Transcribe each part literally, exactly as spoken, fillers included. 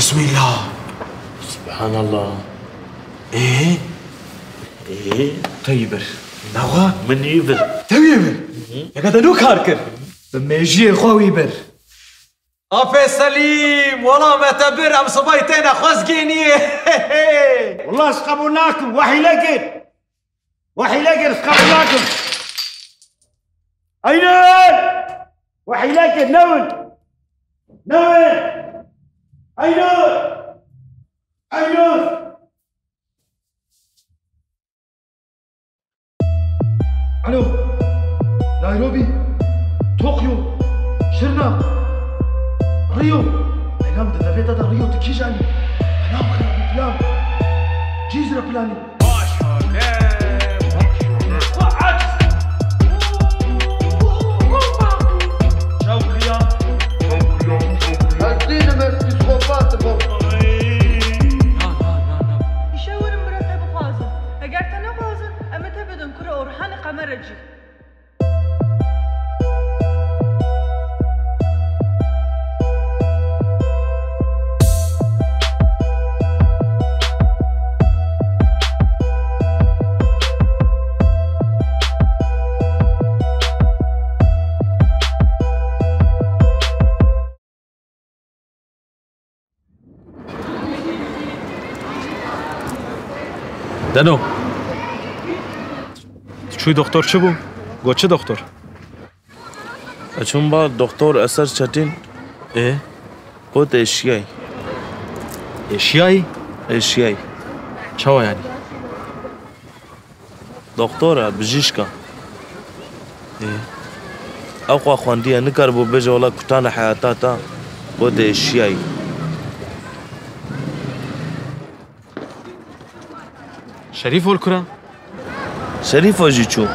Bismillah. Subhanallah. Ê? Ê? Te wî bir. Nawa? Min wî bir. Te wî bir. Yeka te nû kar kir. Bi mêjiyê xwe wî bir. Apê Selîm, wela me te bir, em sibayî têne xwezgêniyê. Wela ez qebûl nakim, we hîle kir. We hîle kir, ez qebûl nakim. Eynur! We hîle kir, newin! Newin! Eynur! Eynur! Alo! Nairobi! Tokyo! Şirna! Rio! Eynam di devê te de Rio di kîjanî? Eynam xirabî plan! Cîzre planî! Îşe werin bira te bixwazin. Eger te nexwazin, em ê te bidin kurê Orhanê Qemerecî. Deno. Tu çûyî doktor çi bû? Got çi doktor? Ez çûm ba doktor Eser Çetîn. Ê? Got eşiyayî. Eşiyayî? Eşiyayî. Çawa yanî? Doktor e, bijîşk e. Ê. Ew xwe xwendiye, nikaribû bêje wela kutane heyata te, got eşiyayî. Şerîfo li kur e? Şerîfo jî çû.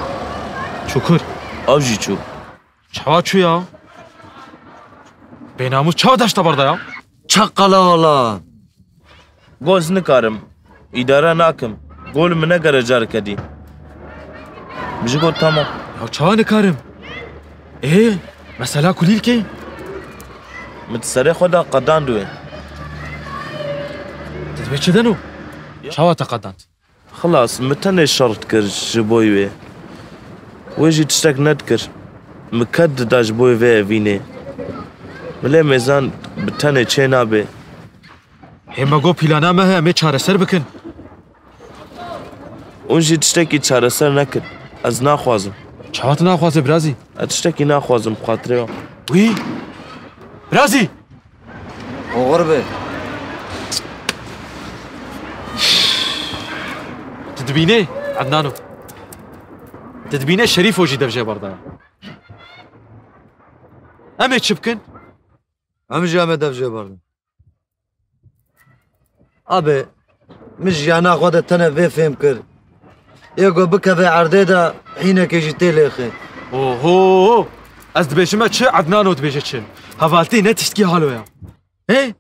Çû kur? Ew jî çû. Çawa çû ya? Bênamûs çawa daşta ber de ya? Çaqala wala. Got ez nikarim. Îdare nakim. Got li min negere careke dî. Min jî got tamam. Ya çawa nikarim? Ê, mesela kulîlkê? Min di serê xwe de qedand wê. Tu dibê çi Deno? Çawa te qedand? Xilas, min tenê şer dikir ji bo wê. Wê jî tiştek nedikir. Min ked dida ji bo vê evînê. Min lê mêzan bi tenê çê nabe. Hê me got pîlana me heye, em ê çareser bikin. Hûn jî tiştekî çareser nekin. Ez naxwazim. Çawa tu naxwazê birazî? Ez tiştekî naxwazim bi xatirê we. Wî? Birazî! Oxir be. Tu dibînê, Ednano? Tu dibînê Şerîfo jî dev jê berdaya. Em ê çi bikin? Em jî em ê dev jê berdin. Abi, min jiyana xwe de tene vê fêm kir. Ê ku bikeve erdê de hînekê jî tê lêxê. Oho! Ez dibêjime çi, Ednano dibêje çi? Hevaltî ne tiştkî halo ya. Hê?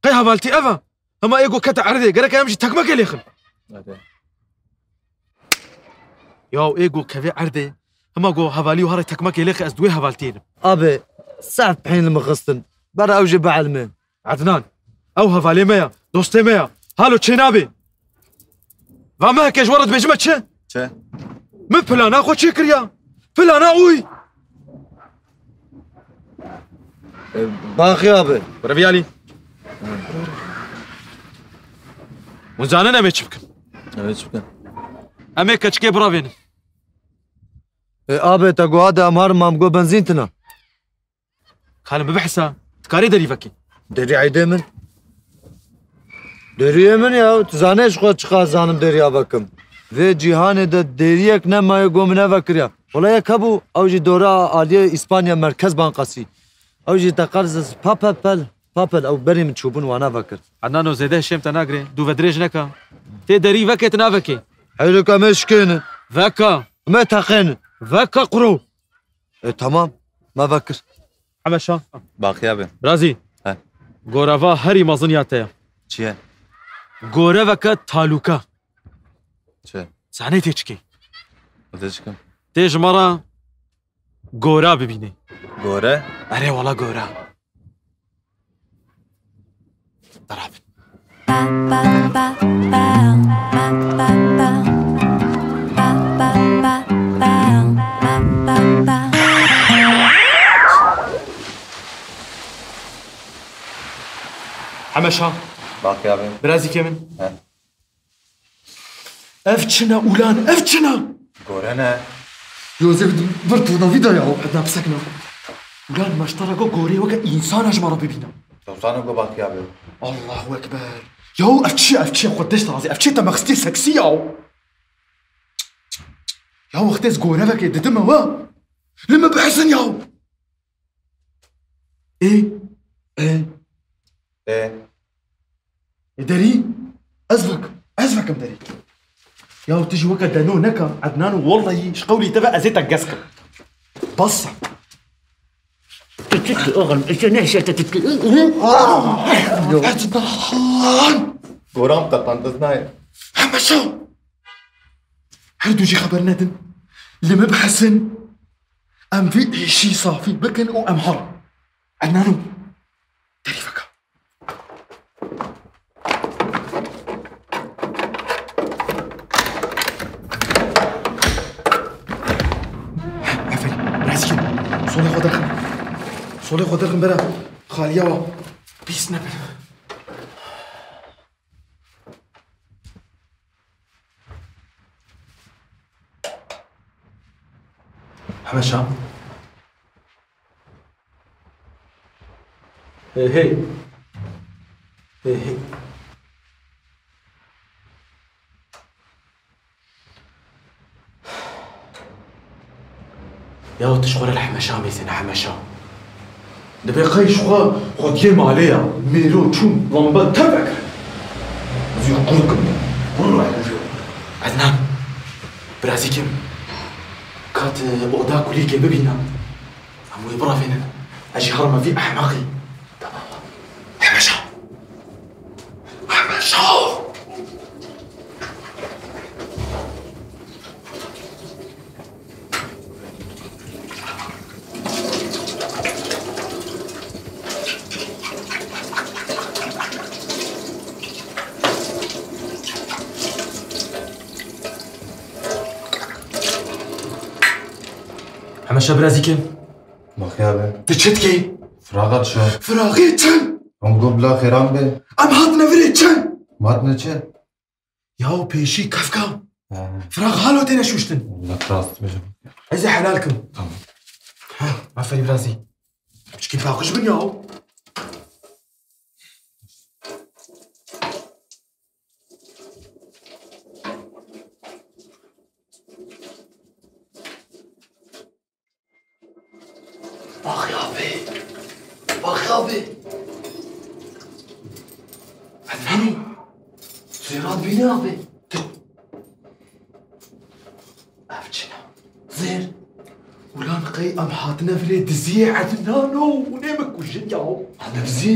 Qey hevaltî ev e? Hema ê ku kete erdê, gerek em jî tekmekê lêxin. Erdê. Ya ê ku kevê erdê, hema ku hevalî û harê tekmekê lêxê ez di wê hevaltiyê nim. Abi, sehf pehîn li min xistin. Bera ew jî bielmê. Ednan, ew hevalê me ya, dostê me ya. Halo çê nabe. Va me heke ji we re dibêjime çi? Çi? Min plana xwe çêkiriya. Plana uy. E, Baxî abi. Bireviyalî. Hûn zanin em ê çi bikin? Em ê çi bikin? Em ê keçikê biravênin. E, abi, te guha de em harin, mam go benzîn tine. Kalim bibihsa, dikarê derî vekê. Derî eydê min. Deriyê min ya, tu zanê ji xwe çiqas zanim deriya vekim. Vê cîhanê de deriyek nemaye go min nevekiriya. Wela yek hebû, ew jî dora aliyê Îspanya Merkez Bankasî. Ew jî te qerz papel, papel, ew berî min çûbûn wana vekir. Ednano zêde hişêm te nagirê, dû ve dirêj neka. Tê derî vekê tu navekê. Heyrik em ê şikênin. Veka. Em ê teqênin. Veka quro. E, tamam. Me vekir. Heme şa. Baqiya be. Razî. He. Goreva herî mezin ya te ya. Çi ye? Goreveke talûka. Çi? Zanê tê çikê? Tê çikim? Tê ji me re gora bibînê. Gore? Erê wala gora. Darabin. Hemeşa. Bak ya be. Birazîkê min. He. Ev çi ne ulan, ev çi ne? Gore ne? Yozef, bir tona vida ya. Edna, bisekna. Ulan, maştara go gore weke însana ji me re bibîne. Dozano go bak ya be. Allahu Ekber. Ya ev çi, ev çi, Xwedê ji te razî, ev çi te me xistî seksî ya. Ya wextê ez gore vekê didime we. Li min bihesin ya. Ê, ê. Ê. Ê derî, ez vek, ez vekim derî. Ya tu ji weke deno neka, Ednano, wellahî ji qewlî te ve ez ê te gez kim. Bas. Tu tut oğlum, tu ne şey tu tut. Ah! Ednan! Goram te qandiz nayê. Hemeşa! Her du jî xeber nedin. Li min bihesin. Em vî êşî safî bikin û em herin. Ednano, derî veke. Aferîn, birazîkê. Solê xwe derxin. Solê xwe derxin bera xaliya wa. Pîs nebin. Hemeşa. Hey, hey. Hey, hey. Ya tu ji xwe re li Hemeşa mêzêne, Hemeşa. Dibê qey ji xwe xwediyê malê ya. Mêro çûn, lambe tev vekir. Ez yê qurkim. Wellahî ez yê. Ednan, birazîkê min. Kat, e, oda kulîlkê bibîne. Em wê birevênin. Ez jî herime vî ehmeqî. Tamam. Hemeşa. Hemeşa. Hemeşa birazîkê. Baxiya be. Tu çi dikî? Firaxa çi? Firaxê çi? Em got bila xêran be. Em hatine virê çi? Em hatine çi? Yaw pêşî kefka. He. Firax halo têne şuştin. Wala rast bêjim. Ez ê helal kim. Tamam. Ha, aferî birazî. Piçkî paqij bin yaw. Bak ya be. Bak ya be. Ednano. Zêrat bîne abi. Ev çi ne? Zêr. Ulan qey em hatine virê diziyê Ednano. Hûn ê min kujin ya. Em dizî?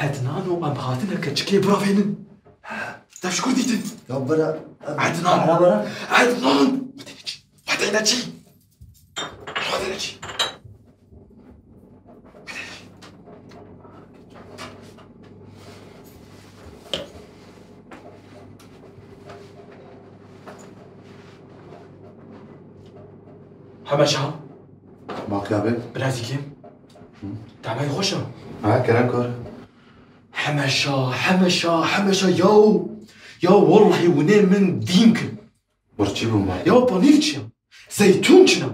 Ednano em hatine keçikê biravênin. He, te ji kur dîtin? Ya bira, em Ednan. Ara bira. Ednan. Hadi ne çi? Hadi ne çi? Hadi ne çi? Hemeşa. Bak ya be. Birazî kim? Hı? Tamam, hoş o. Ha, kerem kar. Hemeşa, hemeşa, hemeşa yaw. Ya wallahî winê min dîn kin. Birçî bû ma. Ya panîr çi ya? Zeytûn çi ne?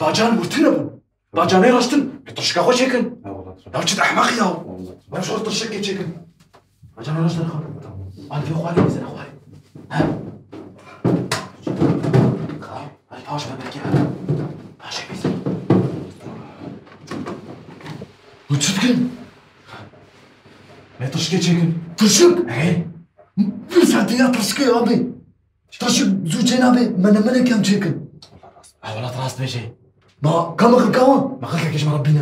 Bacan murtine bû. Bacanê raştin. E, tirşika xwe çêkin. Ha, wala tirşik. Ya çi ehmeq ya. Wala tirşik. Ben şu tirşik çêkin. Bacanê raştin xwe. Tamam. Alvê xwarê, bizere xwarê. Ha? Hadi paş be belki. Paşê bizere. Bu çi dikin? Me tirşikê çêkin. Tirşik? He. Bir saat ya tirşikê abi. Tirşik zû çênabe, menemene kem çêkin. Ha, wala rast bêjê. Ma, ka mixilka wan? Mixilkekê ji me re bîne.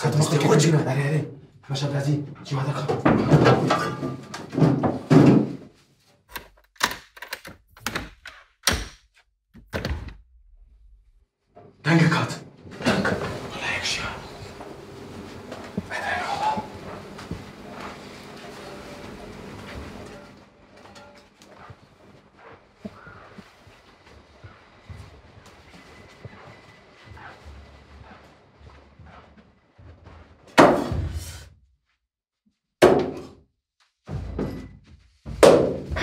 Hadi mixilkekê xwe çêne. Erê, erê. Hemeşa birazî, cî wada ka. Dengek hat. Deng. Wala yek ji ya. Bedel wala.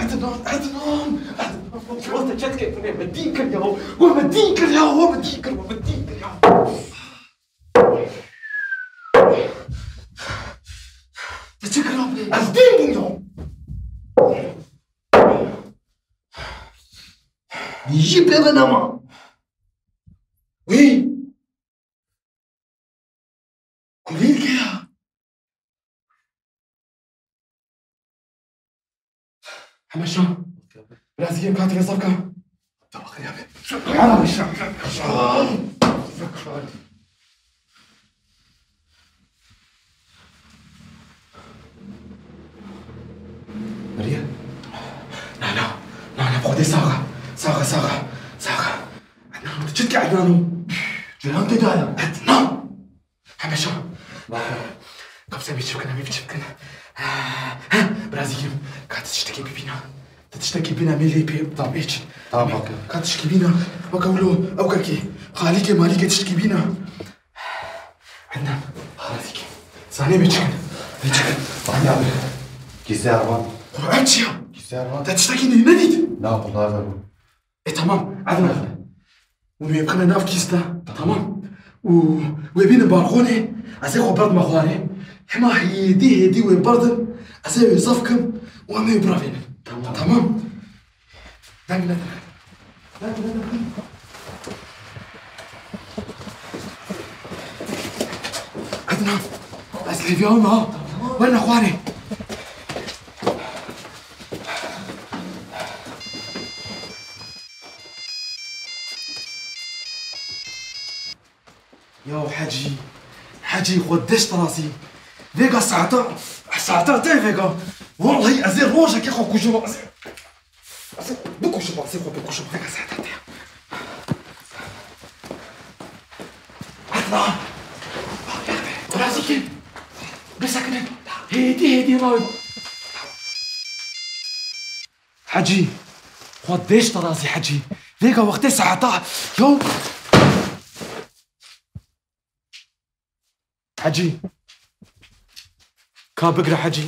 Ednan, Ednan, Ednan, wate çetke tune me dîn kir ya, we me dîn kir ya, we me dîn kir, we me dîn kir ya. Te çi kira be? Ez dîn bûm ya. Jî pê ve nema. Wî. Kulîlke ya. Hemeşan. Biraz yiyeyim, katı ve safka. Tamam, ya be. Hemeşan. Meriye. Na, na. Na, na, xwedê saxa. Saxa, saxa. Saxa. Ednan, tu çi dikî Ednan o? Ceyran tê daya. Ednan! Hemeşa. Kapsem bir çipkin, bir çipkin. Birazî girim. Ka tu tiştekî bibîna. Tu tiştekî bîna, me lê pê. Tamam. Hiç. Tamam, okey. Ka tiştekî bîna. Weke wilo, ew kekê. Xalîkê malîkê tiştekî bîna. Ednan. Birazî girim. Zanê me çikin. Me çikin. Bak ya. Gizli arman. Kur'an çi ya? Gizli arman. Te tiştekî ne, nedît? Na, bunlar da bu. E, tamam, Ednan. Û wê bixine nav kîsta, tamam. Û wê bînin balkonê, ez ê xwe berdime xwarê. Hema hêdî hêdî wê berdim, ez ê wê zaf kim û em ê wê biravênin. Tamam. Tamam. Deng nedin. Deng nedin. Ednan, ez lêviya me ha. Werne xwarê. Ya Hecî, Hecî, xwe deşt razî. Vêga saeta, saeta te vêga. Wallahî ez ê rojekê xwe kujim, ez ê, ez ê bikujim, ez ê xwe bikujim, vêga saeta te. Ednan! Birazî kin. Bisekinin. Hêdî hêdî rawin. Hecî, xwe deşt razî Hecî. Vêga wextê saeta, yo. Hecî. Ka bigre Hecî.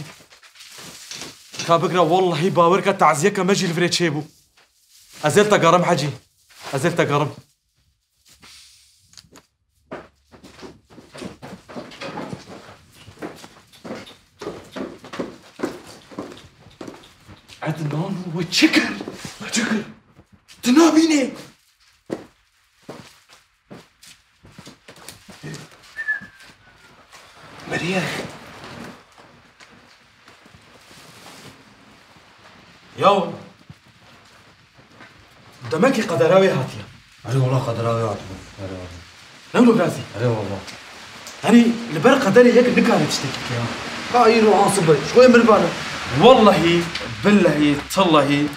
Ka bigre, wallahî bawer ke taziyeke me jî li virê çêbû. Ez ê li te gerim Hecî. Ez ê li te gerim. Ednan, we çi kir? We çi kir? Tu nabînî? Meriye. Yaw. Demekî qedera wê hatiye. Erê wala qedera wê hatibû. Erê wala. Ne wilo birazî? Erê wala. Yanî li ber qederê yek nikare tiştekî bike ya. Ha, îro ansibê. Ji xwe mirvan e. Wallahî, billehî, tillehî,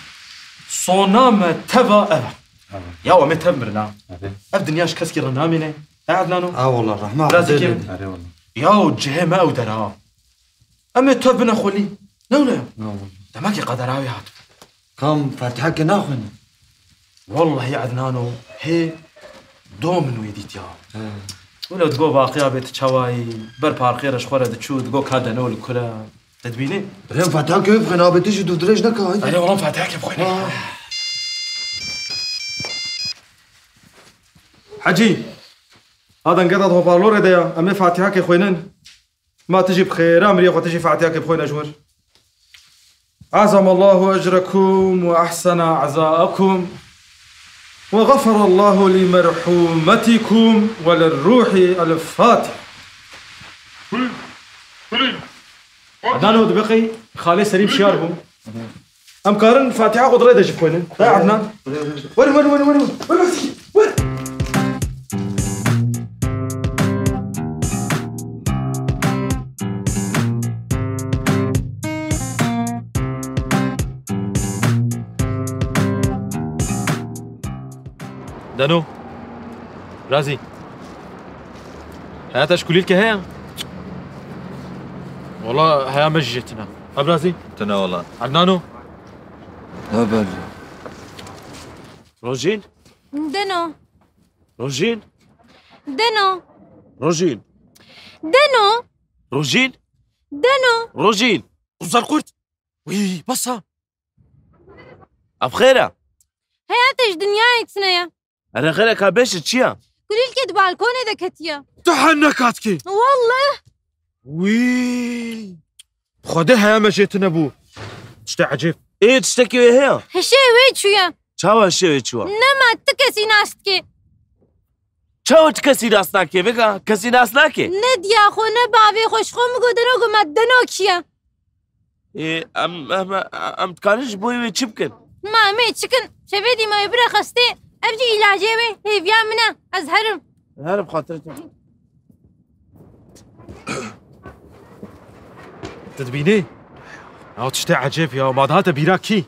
sona me teva ev e. Erê. Ya em ê tev mirin ha. Erê. Ev dinya ji keskî re namîne. He Ednano? Ha wala, rehma Xwedê lê be. Erê wala. Ya cihê me ew der ha. Em ê tev bine xwelî. Ne wilo ya? Na wala. Demekî qedera wê hatibû. Kam Fatiheke naxwîne? Wallahî Ednano, hê do min wê dît ya. He. Wilo digo vaqiya bê tu çawayî, ber parqê re ji xwe re diçû, digo ka deno li kure. Te dibînî? Rê Fatiheke wê bixwîne, abê tu jî dûvdirêj neke, haydi. Erê, wala Fatiheke bixwîne. Ha. Hecî, ha dengê de hoparlorê de ya, em ê Fatiheke xwînin. Ma tu jî bi xêra miriyê xwe, tu jî Fatiheke bixwîne ji wir. عظم الله أجركم وأحسن عزاءكم وغفر الله لمرحومتكم وللروح الفاتحة. Ednano, dibe qey xalê Serîm şiyar bû. Em karin Fatiha xwe di rê de jî bixwînin. He Ednan? Werin, werin, werin, werin, werin. Werin, werin, werin. Deno. Razî. Heya te ji kulîlkê heye? Wala heya me jî jê tune. He birazî? Tune wala. Ednano? He belê. Rojîn? Deno. Rojîn? Deno. Rojîn? Deno. Rojîn? Deno. Rojîn? Uzar kurt. Wî, basa. Ev xêr e? Heyatê ji dinyayê tune ye. Erê xêr e ka bêje çi ye? Kulîlkê di balkonê de ketiye. Tu hene katkî. Wallah. Wî. Xwedê heya me jê tune bû. Tiştê ecêb. Ê, tiştekî wê heye? Hişê wê çûye. Çawa hişê wê çûye? Nema tu kesî nas dikê. Çawa tu kesî nas nake, vêga kesî nas nake? Ne diya xwe, ne bavê xwe, ji xwe min got deno, got me deno kî ye. Ê, em, em, em dikarin ji bo wê çi bikin? Ma em ê çi kin? Şevê dî me wê bire xestê, ev jî îlacê wê, hêviya min e, ez herim. Herim xatirê te. Tu dibînî? Ya tiştê ecêb ya, ma dihate bîra kî?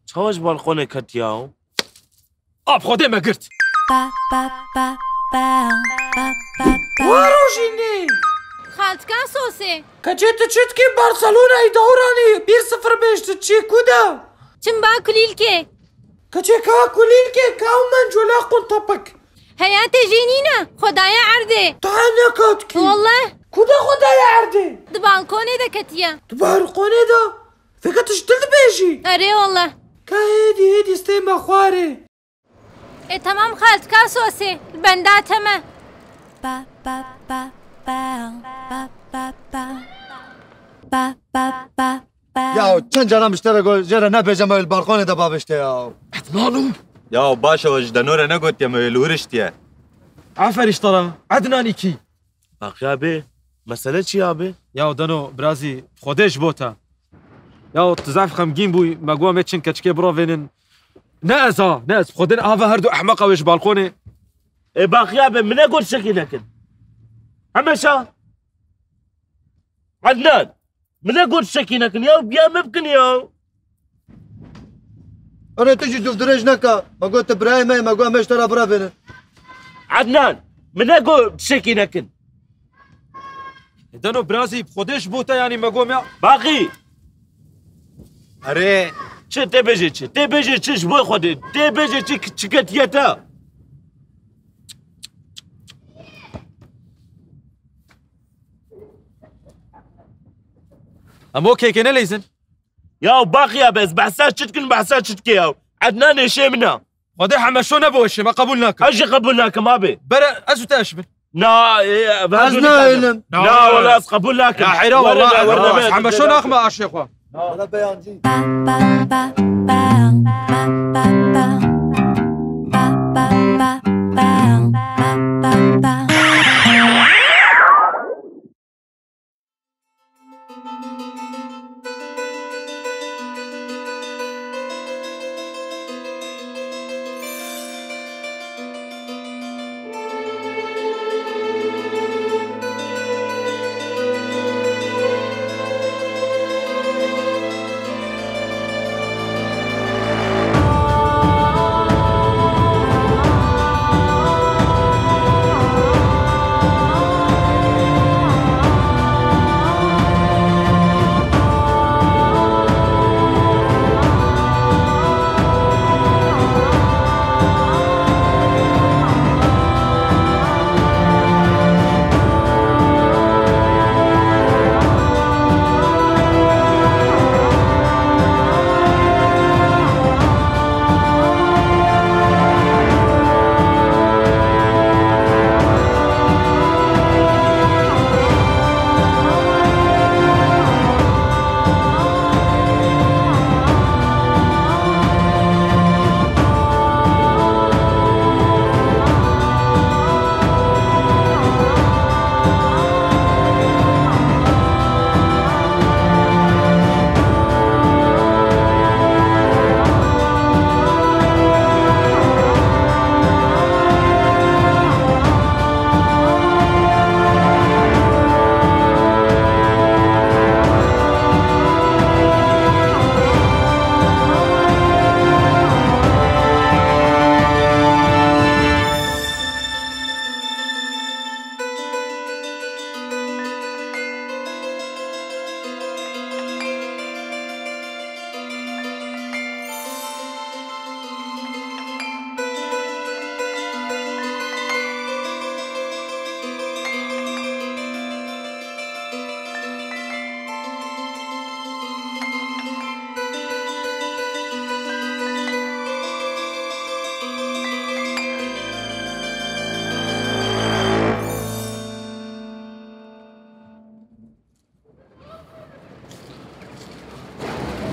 Çawa ji balkonê ketiya? Ab Xwedê me girt. Pa, pa, pa, pa, pa, pa, pa. Wa rojînê! Xaltika Sosê. Keçê tu çi dikî Barcelonayê dewranî bir sifir beş tu çi ku de? Çim ba kulîlkê. Keçê ka kulîlkê ka û mencola qun tepik. Heyatê jî nîne, xwedaya erdê. Ta ne katkî. Wallah. Ku de xwedaya erdê? Di balkonê de ketiye. Di balkonê de? Vêga tu ji dil dibêjî? Erê wallah. Ka hêdî hêdî stê me xwarê. E, tamam xaltika Sosê, li benda te me. Pa, pa, pa, pa, pa, pa, pa. Pa, pa, pa, pa. Ya çend caran ji te re got, jê re nebêje me li balkonê de bavêşte ya. Ednanû. Ya baş e, we ji Deno re negotiye me wê li wir hiştiye. Aferî ji te re, Ednanî kî? Baqî abê, mesele çi ye abê? Ya Deno, birazî, Xwedê ji bo te. Ya tu zaf xemgîn bûyî, me got em ê çin keçikê birovênin. Ne ez ha, ne ez. Xwedê ava her du ehmeqa wê ji balkonê. Ê Baqî abê, min negot tiştekî nekin. Hemeşa. Ednan, min negot tiştekî nekin ya, biya me bikin ya. Erê tu jî dûvdirêj neke. Me got tu birayê me yê, me got em ê ji te re birevênin. Ednan, min negot tiştekî nekin. Deno birazî, bi Xwedê ji bo te yanî me got me. Baqî. Erê. Çi tê bêjê çi? Tê bêjê çi ji bo Xwedê? Tê bêjê çi, çi ketiye te? Em o kêkê neleyzin. Ya Baqî abê, ez behsa çi dikin, behsa çi dikê ya? Ednan êşê min e. Xwedê Hemeşo ne bo êşê me, qebûl nakim. Ez jî qebûl nakim abê. Bere ez û te eş bin. Na, e, ez naêlim. Na, wele ez qebûl nakim. Ya heyra wele, wele, wele, Hemeşo naxme aşê xwe.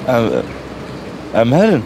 Em, em herin.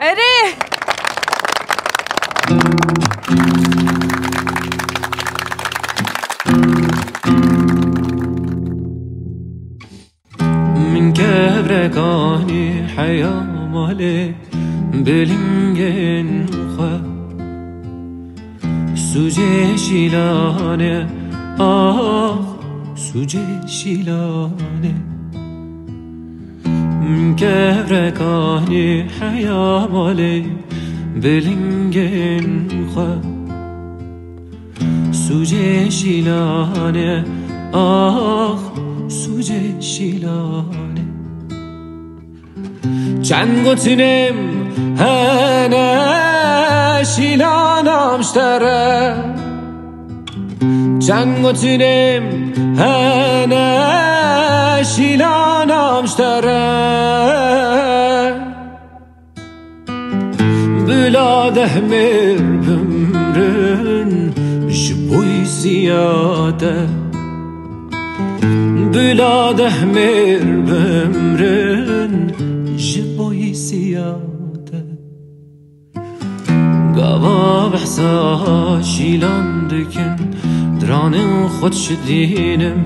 Erê! Min kevrekanî heya malê bi lingên xwe. Sûcê şîlanê, ax, sûcê şîlanê. Min kevrekanî heya malê bi lingên xwe. Sûcê şîlanê, ax, sûcê şîlanê. Çend gotinêm hene şîlanam ji te re. Çend gotinêm hene şîlanam ji te re. Bila deh mêr bimrin ji bo yîsiya te. Bila deh mêr bimrin ji bo yîsiya te. Gava behsa şîlan dikin, diranên xwe dişidînim.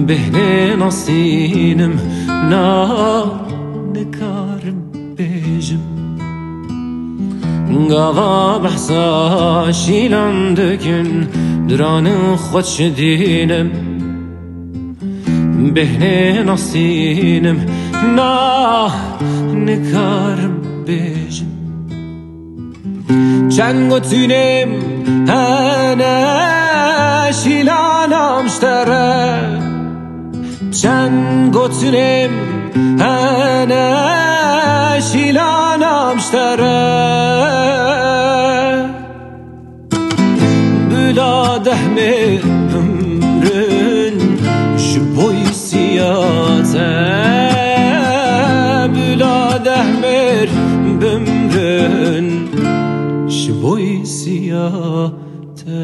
Bêhnê nasînim, na nikarim bêjim. Gava behsa şîlan dikin, diranên xwe dişidînim. Bêhnê nasînim, na nikarim bêjim. Çend gotinêm hene şîlanam ji te re. Çend gotinêm hene şîlanam ji te re. Bila deh mêr bimrin ji bo yîsiya te. Bila deh mêr bimrin ji bo yîsiya te.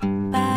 pa, pa,